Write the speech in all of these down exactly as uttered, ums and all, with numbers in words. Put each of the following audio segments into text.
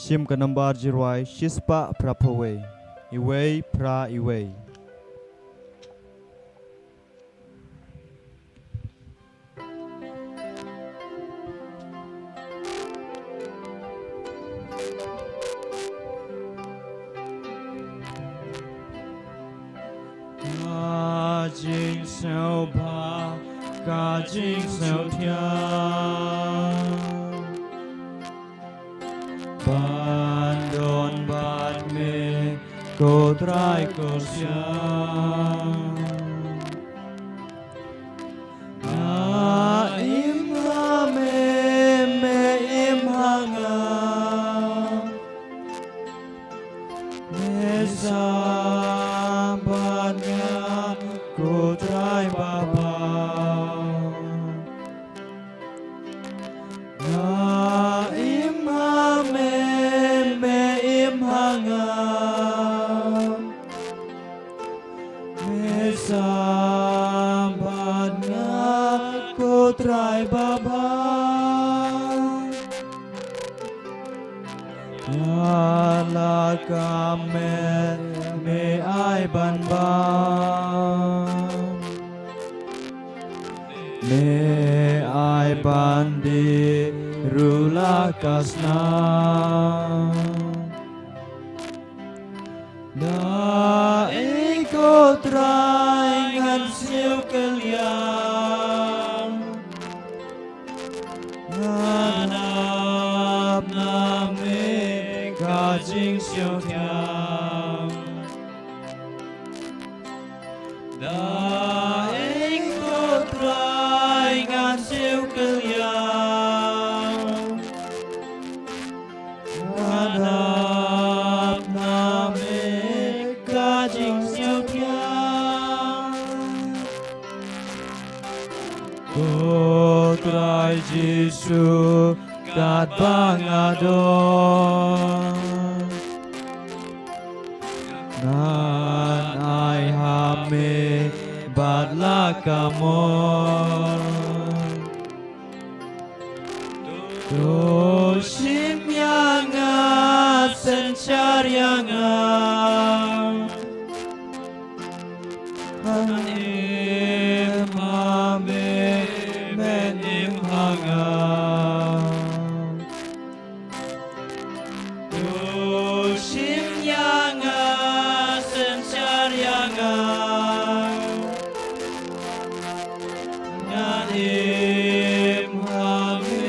Shim ka nambar jingrwai shispah phra phew wei, iwei phra iwei. Ka jingsngewbha, ka jingsngewthiang, ban don bad me ko Trai ko Siang. Nga im ha me, me im ha nga. Me sam bad nga ko Trai Baba. Nga im ha me, me im ha nga. Me sam bad nga ko Trai Baba. Nga la ka met me ai ban bam. Me ai ban dih ruh la ka snam. Da ei ko Trai ngan siew kylliang. Ngan ap na me ka jingsiew thiang. Da ei ko Trai ngan siew kylliang. Ngan ap na me ka jingsiew thiang. Ko Trai Jisu, katba nga don, ngan ai ha me bad la ka mon. To shim ïa nga, synshar ïa nga. Ngan im ha me, me im ha nga. To shim ïa nga, synshar ïa nga. Ngan im ha me,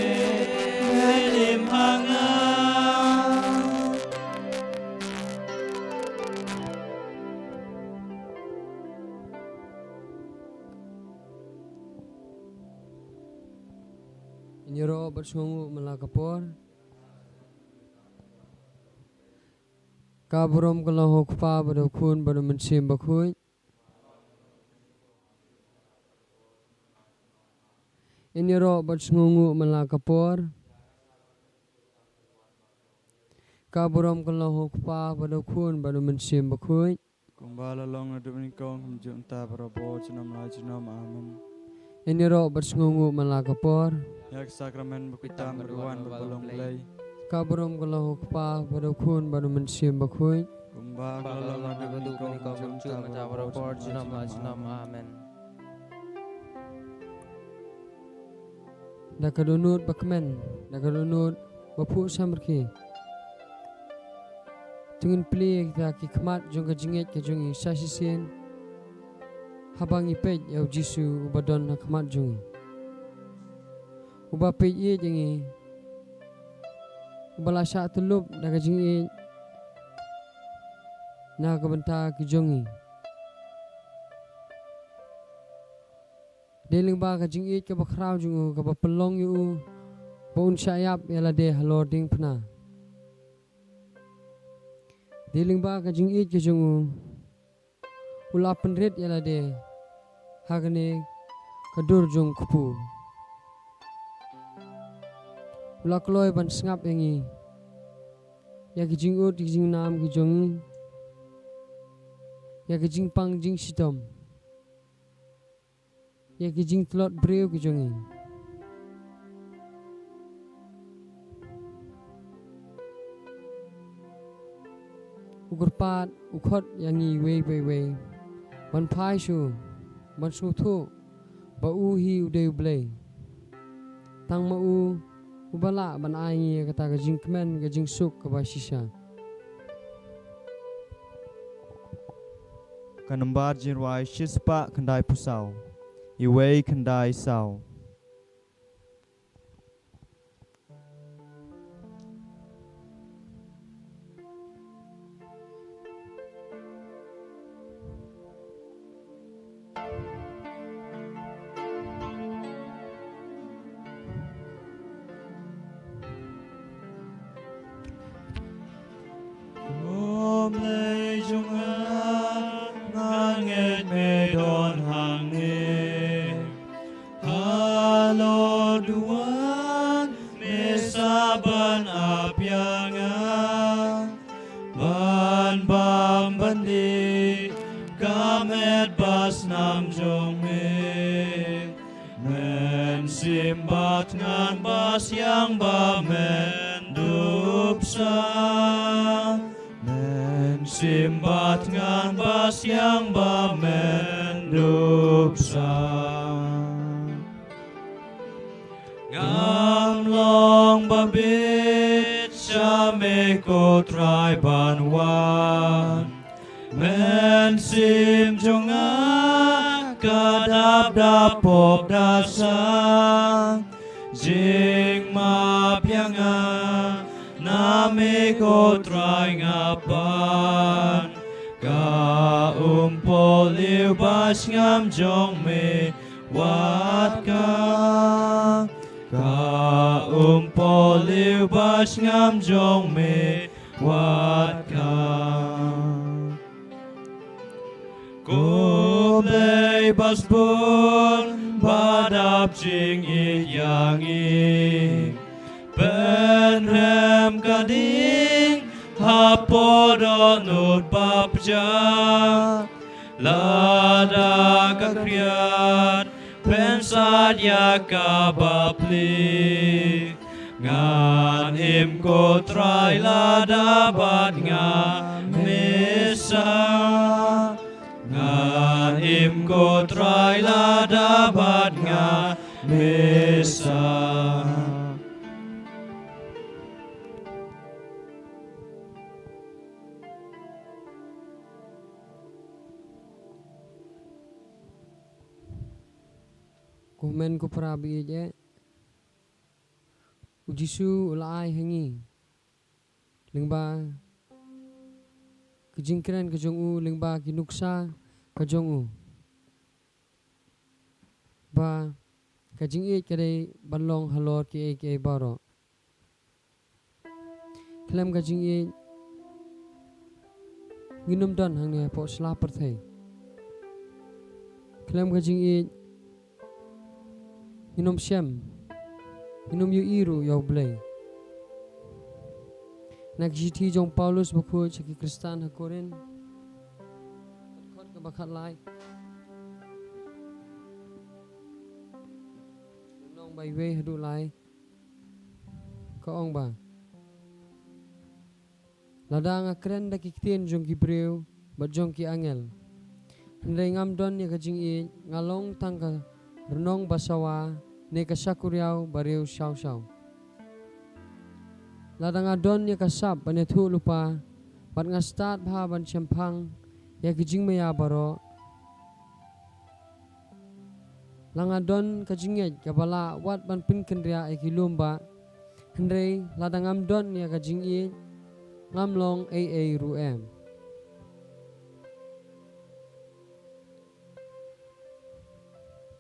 me im ha nga. Ngin ïaroh bad sngewnguh man la ka por. Ka burom ka long ha u Kpa bad ha u Khun bad ha u Mynsiem Bakhuid. Ngin ïaroh bad sngewnguh man la ka por. Ka burom ka long ha u Kpa bad ha u Khun bad ha u Mynsiem Bakhuid. Kumba la long naduh mynnyngkong, kumjuh mynta, barabor, junom la junom. Amen. Ngin ïaroh bad sngewnguh man la ka por. Ïa ka sakramen bakhuid tam ba wan bad ba long Blei. Ka burom ka long ha u Kpa bad ha u Khun bad ha u Mynsiem Bakhuid. Kumba ka la long naduh mynnyngkong, kumjuh mynta, barabor, junom la junom. Amen. Da ka dohnud ba kmen, da ka dohnud ba phuh samrkhie, to ngin plie ïa kita ki khmat jong ka jingïeit ka jong ngi sa shisien, haba ngi peit ïa u Jisu uba don ha khmat jong ngi, uba peit ïeit ïa ngi, uba la shah tyllup da ka jingïeit na ka bynta ki jong ngi. Dei lyngba ka jingïeit kaba khraw jong u, kaba pynlong ïa u ba un shah ïap ïa lade halor diengphna. Dei lyngba ka jingïeit ka jong u, u la pynrit ïa lade ha kane ka dur jong u kpu. U la kloi ban sngap ïa ngi, ïa ki jingud ki jingnam ki jong ngi, ïa ki jingpang jingshitom, ïa ki jingtlot briew ki jong ngi. U kyrpad u khot ïa ngi iwei pa iwei ban phai sha u, ban sngewthuh ba u hi u dei U Blei. Tang ma u uba lah ban ai ngi ïa kata ka jingkmen, ka jingsuk kaba shisha. Ka nombar jingrwai shispah khyndai phew saw, iwei khyndai saw. Ko Blei jong nga, nga ngeit me don hangne. Halor duwan me sah ban ap ïa nga, ban bam ban dih ka met ba snam jong me. Men shim ba thngan ba siang ba men dup sah. Men shim ba thngan ba siang ba men dup sah. Ngam long ba bit sha me ko Trai ban wan. Men shim jong nga ka dap da pop da sang. Jingmap ïa nga na me ko Trai nga pan. Ka umpohliew ba sngam jong me wat ka. Ka umpohliew ba sngam jong me wat ka. Ko Blei ba sbun ba dap jingïeit ïa ngi. Pynrem ka ding hapoh dohnud ba pjah. Lada ka khriat pynsad ïa ka bapli. Ngan im ko Trai lada bad nga me sah. Ngan im ko Trai lada bad nga me sah. Ko hynmen ko para ba ïeit eh, U Jisu u la ai ha ngi lyngba ka jingkren ka jong u, lyngba ki nuksa ka jong u, ba ka jingïeit ka dei ban long halor kiei kiei baroh. Khlem ka jingïeit ngin ym don hangne hapoh sla pyrthei. Khlem ka jingïeit ngin ym shem, ngin ym ïohi ruh ïa U Blei. Na ka shithi jong u Paulus bakhuid sha ki Khristan ha Korinth, dkhot kaba khatlai, lynnong ba iwei haduh lai, ka ong ba, lada nga kren da ki ktien jong ki briew bad jong ki angel, hynrei ngam don ïa ka jingïeit, nga long tang ka rnong ba sawa ne ka shakuriaw ba riew shaw shaw. Lada nga don ïa ka sap ban ïathuh lypa bad nga stad bha ban shemphang ïa ki jingmaïa baroh, la nga don ka jingngeit kaba lah wat ban pynkynriah ïa ki lum bah, hynrei lada ngam don ïa ka jingïeit, ngam long ei ei ruh em.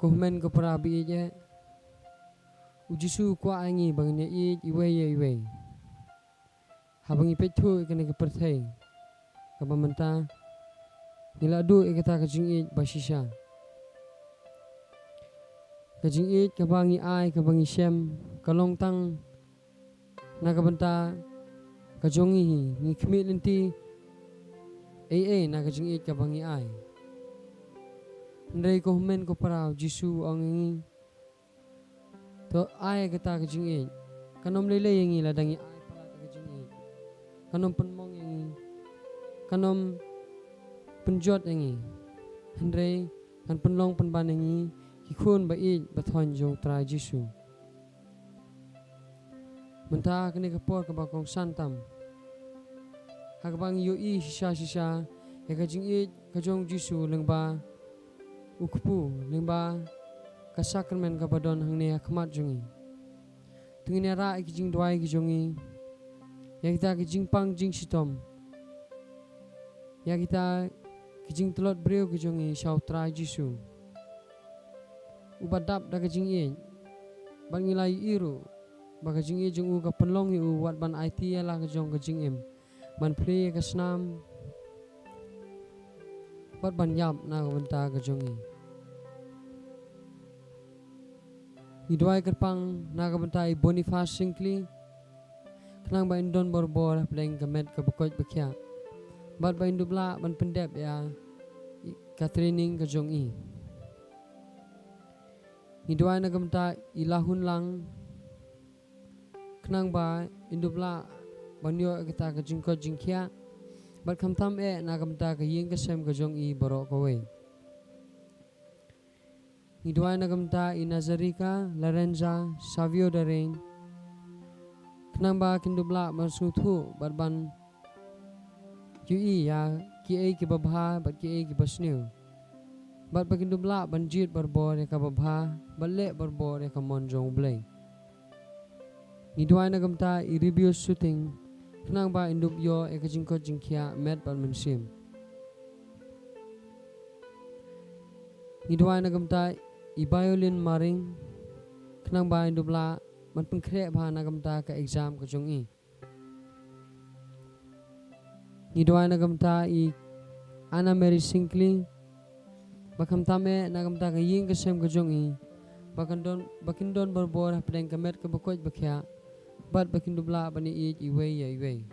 Ko hynmen ko para ba ïeit eh, U Jisu u kwah ïa ngi ba ngin ïaieit iwei ïa iwei. Haba ngi peit thuh ïa kane ka pyrthei kaba mynta, ngi la duh ïa kata ka jingïeit ba shisha. Ka jingïeit kaba ngi ai, kaba ngi shem, ka long tang na ka bynta ka jong ngi hi, ngi khmih lynti ei ei na ka jingïeit kaba ngi ai. Hynrei ko hynmen ko para, U Jisu u ong ïa ngi, to ai kata ka jingïeit. Kan ym lei lei ïa ngi lada ngi ai palat ïa ka jingïeit. Kan ym pynmong ïa ngi. kan ym pynjot ïa ngi, hynrei kan pynlong pynban ïa ngi ki khun ba ïeit ba thoiñ jong U Trai Jisu. Mynta kane ka por kaba kongsan tam, ha kaba ngi ïohi shisha shisha ïa ka jingïeit ka jong U Jisu lyngba u kpu, lyngba ka sakramen kaba don hangne ha khmat jong ngi. To ngin ïarah ïa ki jingduwai ki jong ngi, ïa kita ki jingpang jingshitom, ïa kita ki jingtlot briew ki jong ngi sha U Trai Jisu, uba dap da ka jingïeit. Bad ngi la ïohi ruh ba ka jingïeit jong u ka pynlong ïa u wat ban aiti ïa la ka jong ka jingim, ban plie ïa ka snam, bad ban ïap na ka bynta ka jong ngi. Ngi duwai kyrpang na ka bynta i Boniface Syngkli, khnang ba in don barabor hapdeng ka met kaba koit ba khiah, bad ba in dup lah ban pyndep ïa i, ka training ka jong i. Ngi duwai na ka bynta i Lahun Lang, khnang ba in dup lah ban ïoh ïa kata ka jingkoit jingkhiah, bad khamtam eh na ka bynta ka ïing ka sem ka jong i baroh kawei. Ngi duwai na ka bynta i Nazarika Lorenza Savio Dareng, khnang ba kin dup lah ban sngewthuh bad ban ïohi ïa kiei kiba bha bad kiei kiba sniew, bad ba kin dup lah ban jied barabor ïa kaba bha bad leh barabor ïa ka mon jong U Blei. Ngi duwai na ka bynta i Ribius Suting, khnang ba in dup ïoh ïa ka jingkoit jingkhiah met bad mynsiem. Ngi duwai na ka bynta i Violin Maring, khnang ba in dup lah ban pynkhreh bha na ka bynta ka exam ka jong i. Ngi duwai na ka bynta i Anna Mary Syngkli, ba khamtam eh na ka bynta ka ïing ka sem ka jong i, ba kan don, ba kin don barabor hapdeng ka met kaba koit ba khiah, bad ba kin dup lah ban ïeit iwei ïa iwei.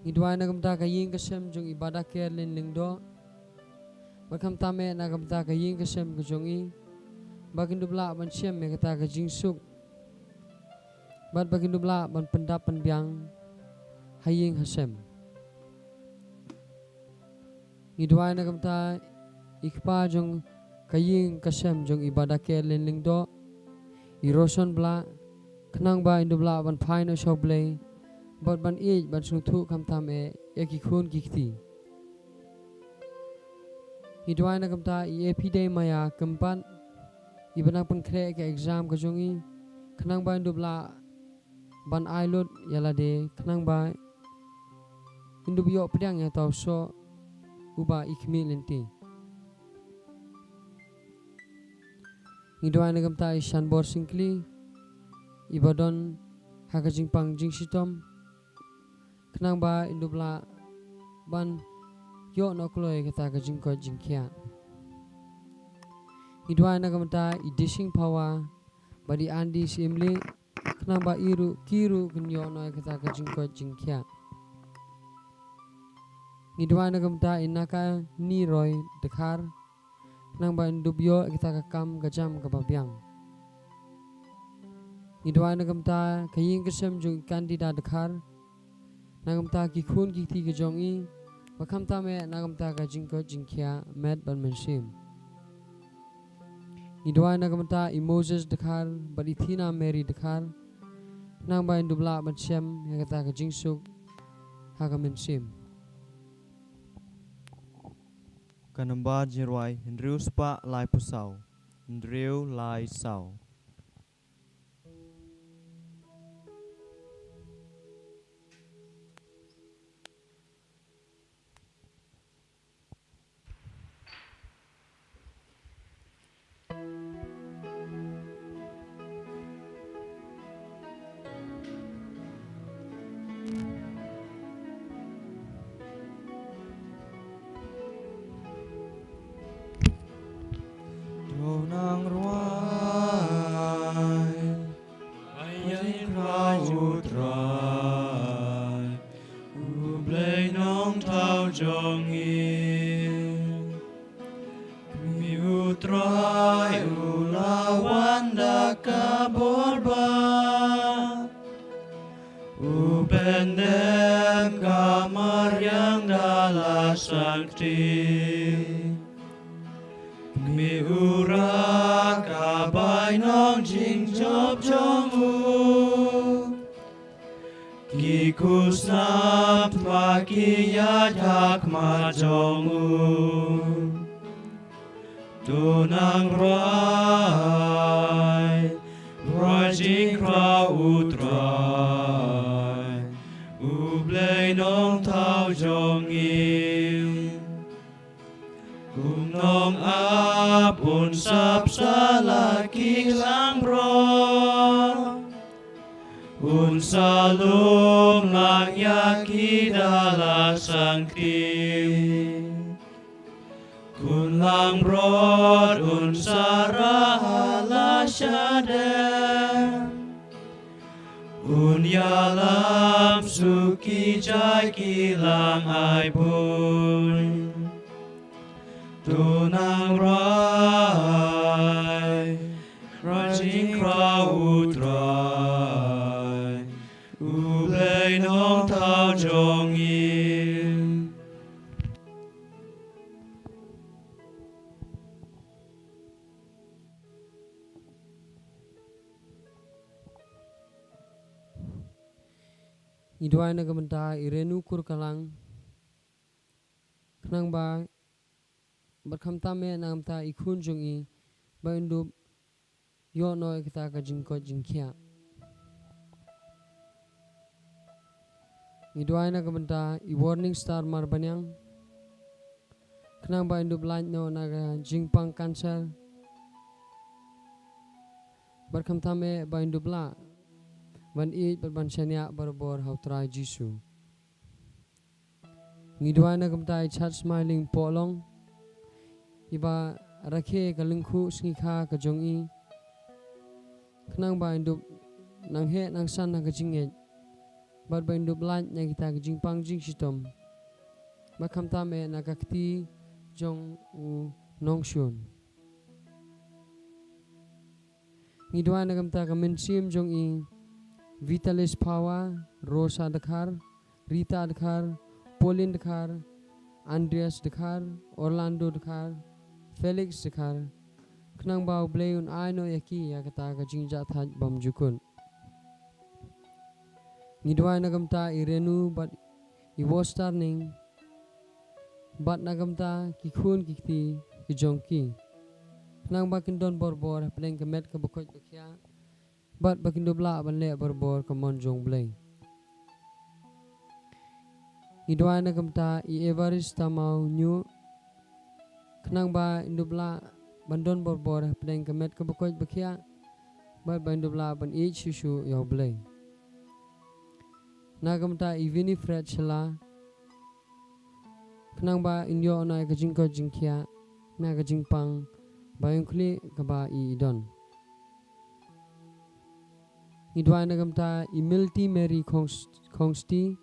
Ngi duwai na ka bynta ka ïing ka sem jong i Badaker Lin Lyngdoh, ba khamtam eh na ka bynta ka ïing ka sem ka jong i, ba kin dup lah ban shem ïa kata ka jingsuk, bad ba kin dup lah ban pyndap pynbiang ha ïing ha sem. Ngi duwai na ka bynta i kpa jong ka ïing ka sem jong i Badaker Lin Lyngdoh, i Roson Blah, khnang ba in dup lah ban phai noh sha U Blei, bad ban ïeit ban sngewthuh khamtam eh ïa ki khun ki kti. Ngi duwai na ka bynta i Epidei Maya Kympat, iba nang pynkhreh ka exam ka jong i, khnang ba in dup lah ban ai lut ïa lade, khnang ba in dup ïoh pdiang ïa uta u soh uba i khmih lynti. Ngi duwai na ka bynta i Shanbor Syngkli, iba don ha ka jingpang jingshitom, khnang ba in dup lah ban ïoh noh kloi kata ka jingkoit jingkhiah. Ngi duwai na ka bynta i Dishing Phawa bad i Andy Syiemlieh, khnang ba i ruh, ki ruh kin ïoh noh kata ka jingkoit jingkhiah. Ngi duwai na ka bynta i Nakani Roy Dkhar, khnang ba in dup ïoh ïa kata ka kam ka jam kaba biang. Ngi duwai na ka bynta ka ïing ka sem jong i Candida Dkhar, na ka bynta ki khun ki kti ka jong i, ba khamtam eh na ka bynta ka jingkoit jingkhiah met bad mynsiem. Ngi duwai na ka bynta i Moses Dkhar bad i Thina Mary Dkhar, khnang ba in dup lah ban shem ïa kata ka jingsuk ha ka mynsiem. Ka nambar jingrwai hynriew spah laiphew saw. Hynriew lai saw. To nang rwai ba ïeng khraw U Trai, U Blei Nongthaw jong ngi. Kmie, U Trai u la wan da ka bor ba u pyndep ka mariang da la sangti. Miura ka bainong jingjop jong u. Ki khusnam ba ki ïaid ha khmat jong u. To nang rai, rai jingkhraw u Trai, u Blei nongthaw jong ngi. Kum nongap un sap sala ki langbrot. Un sa lum lang ïa ki da la sangti. Khun langbrot un sa rah ha la shadem. Un ïalam suk ki jait ki lang ai buiñ. To nang rai, rai jingkhraw u Trai, u Blei nongthaw jong ngi. Ngi duwai na ka bynta i Renu Kurkalang. Khnang ba bad khamtam eh na ka bynta i khun jong i ba in dup ïoh noh ïa kata ka jingkoit jingkhiah. Ngi duwai na ka bynta i Warning Star Marbaniang. Khnang ba in dup lait noh na ka jingpang cancer. Bad khamtam eh ba in dup lah ban ïeit bad ban shaniah barabor ha u Trai Jisu. Ngi duwai na ka bynta i Chat Smiling Pohlong, iba rakhe ka lyngkhuh sngikha ka jong i. Khnang ba in dup nang heh nang san na ka jingngeit bad ba in dup lait na kita ka jingpang jingshitom. Bad khamtam eh na ka kti jong u nongshun. Ngi duwai na ka bynta ka mynsiem jong i Vitalis Phawa, Rosa Dkhar, Rita Dkhar, Pauline Dkhar, Andreas Dkhar, Orlando Dkhar, Felix Dkhar. Khnang ba u Blei un ai noh ïa ki ïa kata ka jingjahthait bymjukut. Ngi duwai na ka bynta i Renu bad i Wostarning. Bad na ka bynta ki khun ki kti ki jong ki. Khnang ba kin don borbor hapdeng ka met kaba koit ba khiah. Bad ba kin dup lah ban leh borbor ka mon jong u Blei. Ngi duwai na ka bynta i Evarista Mawñiuh. Khnang ba in dup lah ban don borbor hapdeng ka met kaba koit ba khiah. Bad ba in dup lah ban ïeit shuh shuh ïa u Blei. Na ka bynta i Winifred Shylla. Khnang ba in ïoh noh ïa ka jingkoit jingkhiah na ka jingpang ba ïong khlieh kaba i i don. Ngi duwai na ka bynta i Milty Mary Khongs-, Khongsti.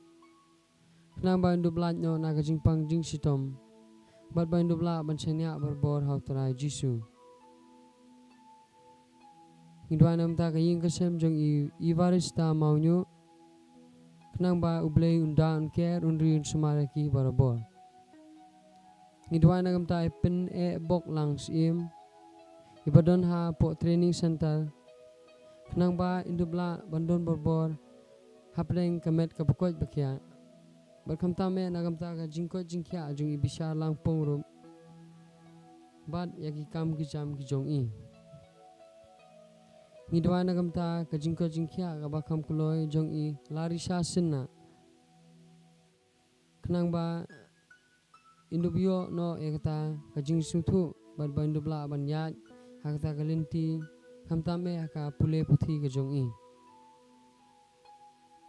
Khnang ba in dup lait noh na ka jingpang jingshitom. Bad ba in dup lah ban shaniah barabor ha u Trai Jisu. Ngi duwai na ka bynta ka ïing ka sem jong i Evarista Mawñiuh. Khnang ba u Blei un da un ker un ri un sumar ïa ki barabor. Ngi duwai na ka bynta i Pynehboklang Syiem. Iba don hapoh training center. Khnang ba in dup lah ban don borbor hapdeng ka met kaba koit ba khiah. Bad khamtam eh na ka bynta ka jingkoit jingkhiah jong i Bisharlang Pongrup. Bad ïa ki kam ki jam ki jong i. Ngi duwai na ka bynta ka jingkoit jingkhiah kaba kham kloi jong i Larisha Synna. Khnang ba in dup ïoh noh ïa kata ka jingsngewthuh bad ba in dup lah ban ïaid ha kata ka lynti khamtam eh ha ka pule puthi ka jong i.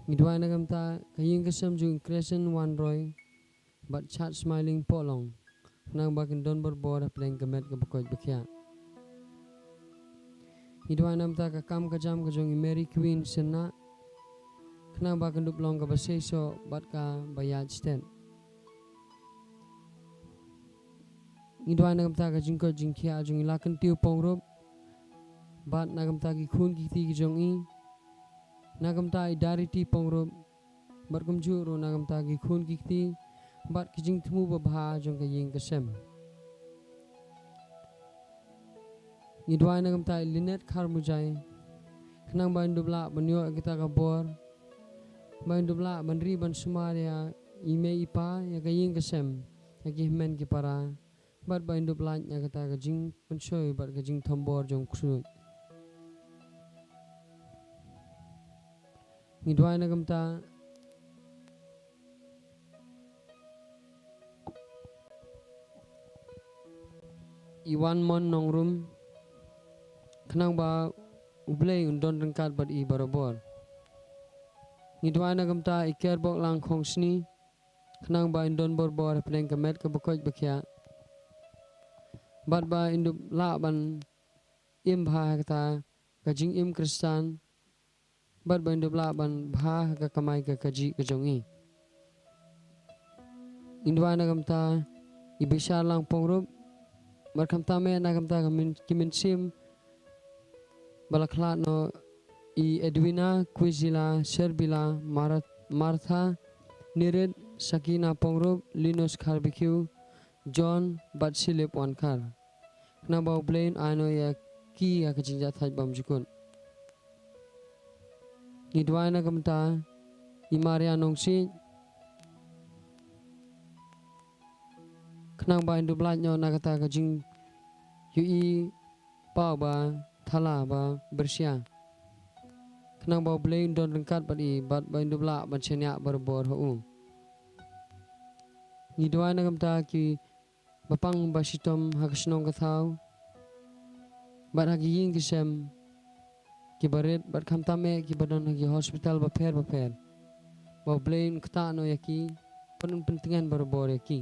Ngi duwai na ka bynta ka ïing ka sem jong i Crescent Wanroy bad Chat Smiling Pohlong. Khnang ba kin don borbor hapdeng ka met kaba koit ba khiah. Ngi duwai na ka bynta ka kam ka jam ka jong i Mary Queen Synna. Khnang ba kan dup long kaba seisoh bad kaba ïaid stet. Ngi duwai na ka bynta ka jingkoit jingkhiah jong i Lakyntew Pongrup. Bad na ka bynta ki khun ki kti ki jong i. Na ka bynta i Darity Pongrup. bad kumjuh ruh na ka bynta ki khun ki kti bad ki jingthmu babha jong ka ïing ka sem. Ngi duwai na ka bynta i Linet Kharmujai, khnang ba in dup lah ban ïoh ïa kita ka bor, ba in dup lah ban ri ban sumar ïa i mei i pa, ïa ka ïing ka sem, ïa ki hynmen ki para, bad ba in dup lait na kata ka jingpynshoi bad ka jingthombor jong u ksuid. Ngi duwai na ka bynta i Wanmon Nongrum, khnang ba U Blei un don ryngkat bad i barabor. Ngi duwai na ka bynta i Kerbok Langkhongsni, khnang ba in don borbor hapdeng ka met kaba koit ba khiah, bad ba in dup lah ban im bha ha kata ka jingim Khristan, bad ba in dup lah ban bha ha ka kamai ka kajih ka jong i. Ngi duwai na ka bynta i Bishar Langpong ruh, bad khamtam eh na ka bynta ka myn-, ki mynsiem ba la khlad noh, i Edwina, Quizila, Serbila, Mar-, Martha, Nirit, Sakina Pongrup, Linus Kharbikiew, John bad Silip Wankhar, khnang ba U Blei un ai noh ïa ki ïa ka jingjahthait bymjukut. Ngi duwai na ka bynta i Maria Nongsiej, khnang ba in dup lait noh na kata ka jingïohi paw ba thala ba byrshia, khnang ba U Blei un don ryngkat bad i, bad ba in dup lah ban shaniah barabor ha u. Ngi duwai na ka bynta ki bapang bashitom ha ka shnong ka thaw bad ha ki ïing ki sem, ki barit bad khamtam eh ki badon ha ki hospital bapher bapher, ba U Blei un ktah noh ïa ki, bad un pyntngen barabor ïa ki.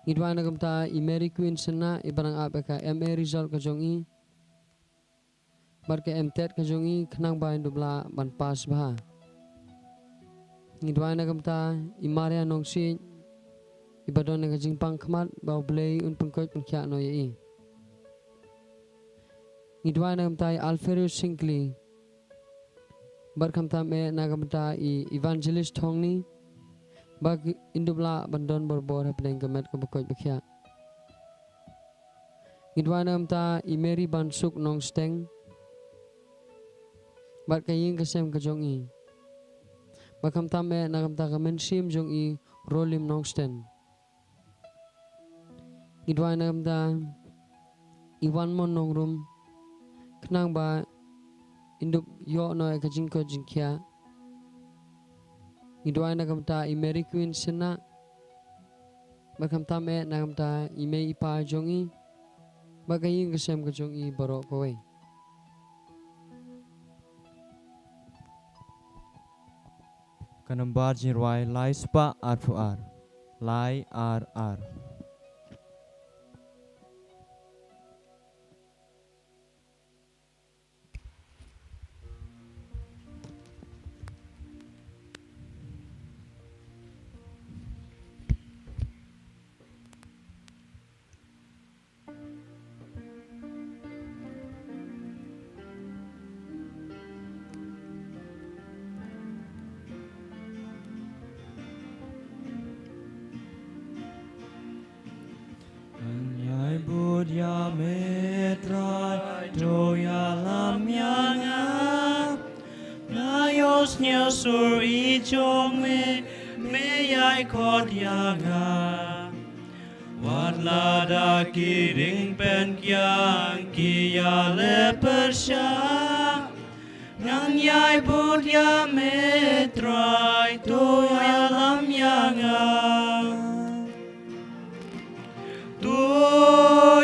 Ngi duwai na ka bynta i Mary Queen Synnah, i ba dang ap ïa ka M A result ka jong i bad ka M Tet ka jong i, khnang ba in dup lah ban pass bha. Ngi duwai na ka bynta i Maria Nongsiej, i badon na ka jingpang khmat, ba U Blei un pynkoit pynkhiah noh ïa i. Ngi duwai na ka bynta i Alferius Syngkli, bad khamtam eh na ka bynta i Evangelist Thongni, ba ki in dup lah ban don barabor hapdeng ka met kaba koit ba khiah. Ngi duwai na ka bynta i Mary Bansuk Nongsteng bad ka ïing ka sem ka jong i, bad khamtam eh na ka bynta ka mynsiem jong i Rolim Nongsteng. Ngi duwai na ka bynta i Wanmon Nongrum, khnang ba in dup ïoh noh ïa ka jingkoit jingkhiah. Ngi duwai na ka bynta i Mary Queen Synnah, bad khamtam eh na ka bynta i mei i pa jong i bad ka ïing ka sem ka jong i baroh kawei. Ka nambar jingrwai lai spah arphew ar, lai ar ar. Ngan ïai bud ïa me Trai, to ïalam ïa nga. Nga ïohsngew sur i jong me, me ïai khot ïa nga. Wat la da ki ring pynkiang ki ïaleh pyrshah, ngan ïai bud ïa me Trai, to ïalam ïa nga. To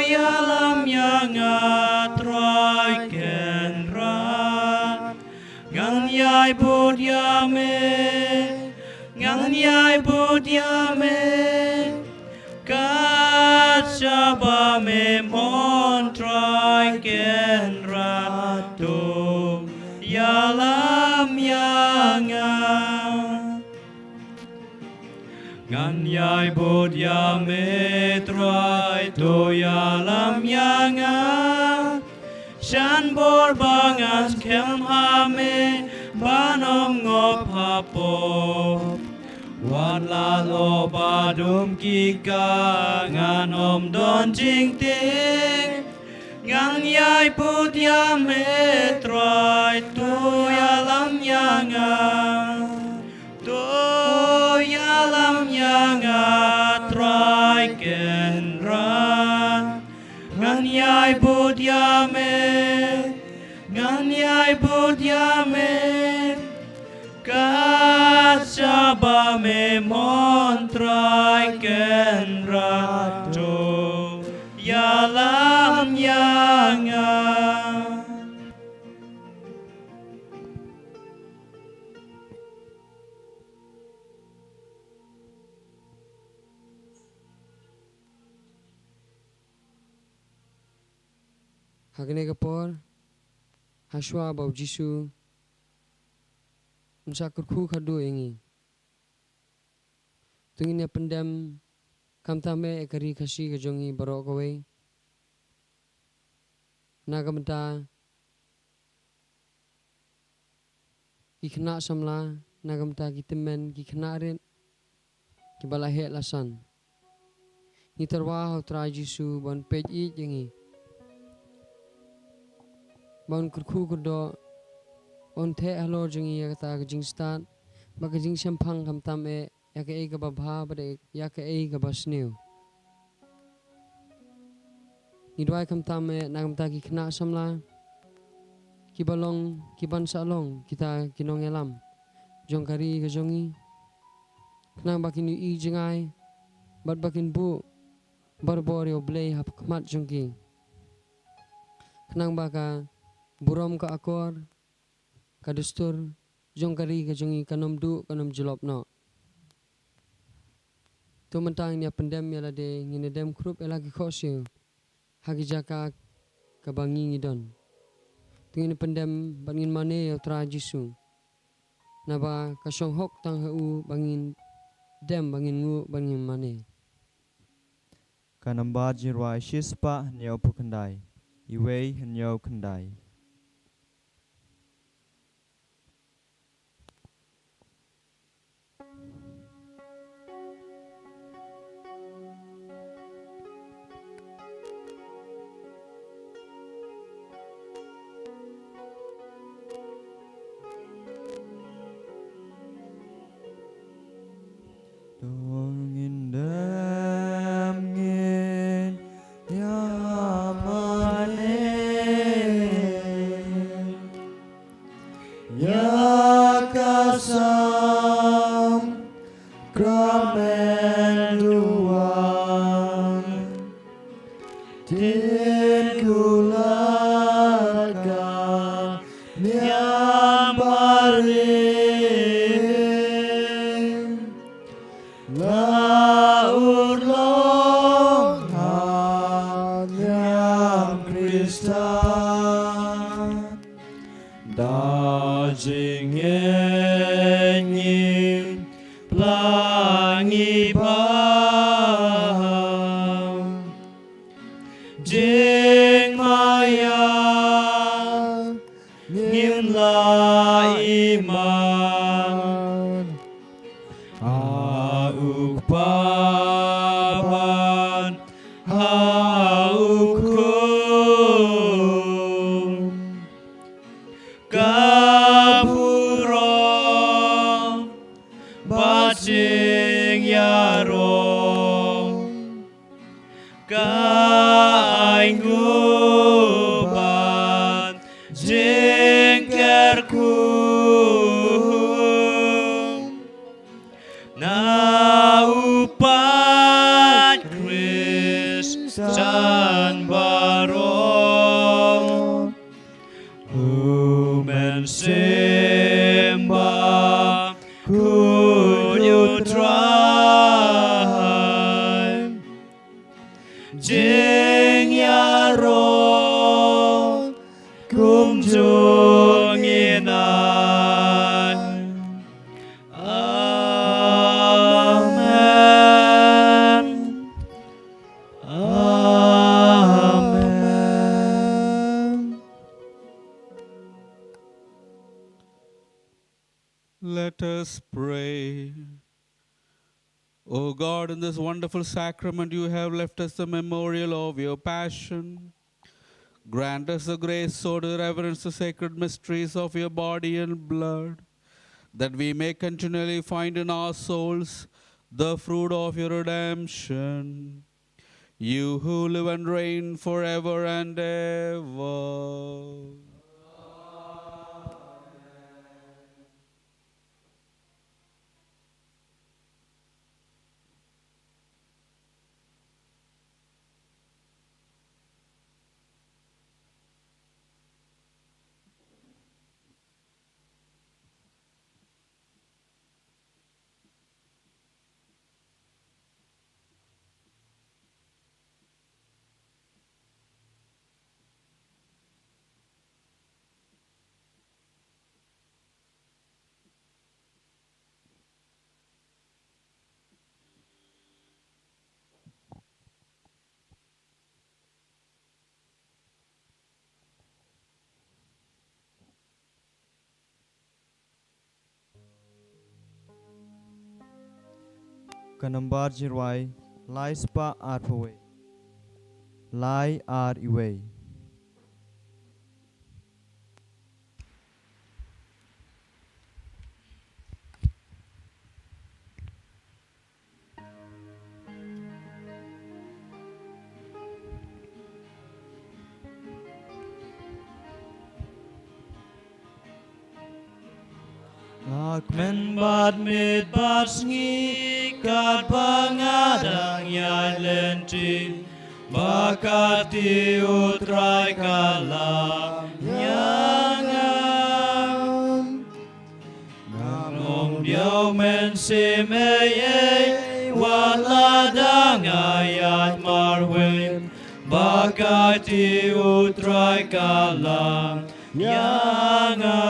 ïalam ïa nga Trai Kynrad. Ngan ïai bud ïa me, ngan ïai bud ïa me. Kat shaba me mon Trai Kynrad, to ïalam ïa nga. Ngan ïai bud ïa me Trai, to ïalam ïa nga. Shan bor ba ngan skhem ha me, Ngan ym ngop hapoh. Wat lad o ba dum ki ka, ngan ym don jingtieng. Ngan ïai bud ïa me Trai, to ïalam ïa nga. To ïalam ïa nga Trai Kynrad. Ngan ïai bud ïa me. Ngan ïai bud ïa me. Kat shaba me mon Trai Kynrad, to ïalam ïa nga. Ha kane ka por, ha shuwa ba u Jisu un sa kyrkhu khadduh ïa ngi, to ngin ïa pyndem khamtam eh ïa ka ri Khasi ka jong ngi baroh kawei. Na ka bynta ki khynnah samla, na ka bynta ki tymmen, ki khynnah rit kiba la heh la san. Ngi tyrwa ha u Trai Jisu ban peit ïeit ïa ngi, ban kyrkhu kyrdoh, ban theh halor jong ngi ïa kata ka jingstad bad ka jingshemphang, khamtam eh ïa kaei kaba bha bad ïa kaei kaba sniew. Ngi duwai khamtam eh na ka bynta ki khynnah samla kiba long, kiban sa long kita ki nongïalam jong ka ri ka jong ngi, khnang ba kin ïohi jngai bad ba kin buh barabor ïa u Blei ha khmat jong ki, khnang ba ka burom, ka akor, ka dustur jong ka ri ka jong ngi kan ym duh, kan ym jlop noh. To mynta ngin ïa pyndem ïa lade, ngin ïa dem khrup ïa la ki khohsiew ha ki jaka kaba ngi ngi don. To ngin ïa pyndem bad ngin mane ïa u Trai Jisu, naba ka shong hok tang ha u ba ngin dem, ba ngin nguh, ba ngin mane. Ka nambar jingrwai shispah hynñiewphew khyndai, iwei hynñiew khyndai. To ngin dem ngin ïa mane ïa ka sakramen duwai. Tin kular ka niam barit, la urlong ha niam Khristan. Da jingngeit ngi pla ngi bam, jingmaïa ngim la iman ha u Kpa bad ha u Khun. Ka burom bad jingïaroh, ka ainguh bad jingkyrkhu, Let us pray. O God, in this wonderful sacrament you have left us the memorial of your passion. Grant us the grace so to reverence the sacred mysteries of your body and blood, that we may continually find in our souls the fruit of your redemption. You who live and reign forever and ever. Ka nambar jingrwai, lai spah arphew wei. Lai ar wei. Nga kmen bad miet bad sngi katba nga dang ïaid lynti, ba ka kti U Trai ka lam ïa nga. Ngam ong diaw mynsiem ei ei, wat la dang ïaid marwei, ba ka kti U Trai ka lam ïa nga.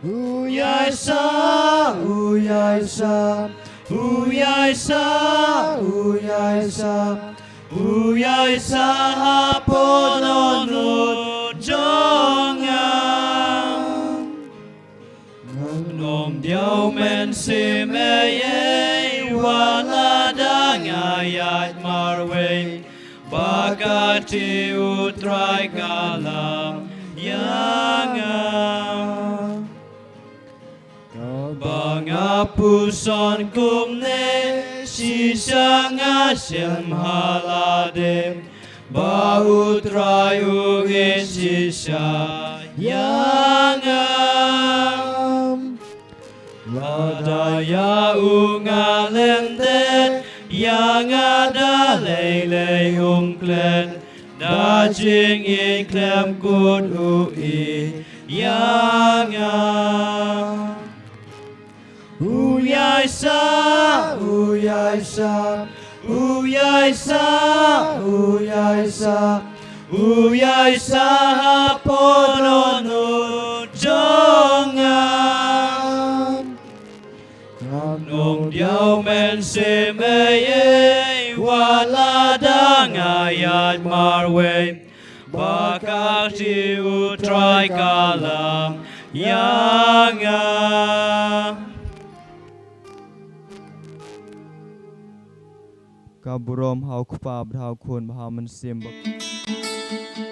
U Ïaisah, U Ïaisah, U Ïaisah, U Ïaisah, U Ïaisah hapoh dohnud jong nga. Ngam ong diaw mynsiem ei ei, wat la dang ïaid marwei, ba ka kti U Trai ka lam ïa nga. Kaba nga puson kumne, shisha nga shem ha lade, ba U Trai u ïeit shisha ïa nga. Lada ïa u nga lyndet, ïa nga da lei lei um klet, da jingïeit khlem kut u ïeit ïa nga. U Ïaisah, U Ïaisah, U Ïaisah, U Ïaisah, U Ïaisah hapoh dohnud jong nga. Ngam ong diaw mynsiem ei ei, wat la dang ïaid marwei, ba ka kti U Trai ka lam ïa nga. Ka burom ha U Kpa bad ha U Khun bad ha U Mynsiem Bakhuid.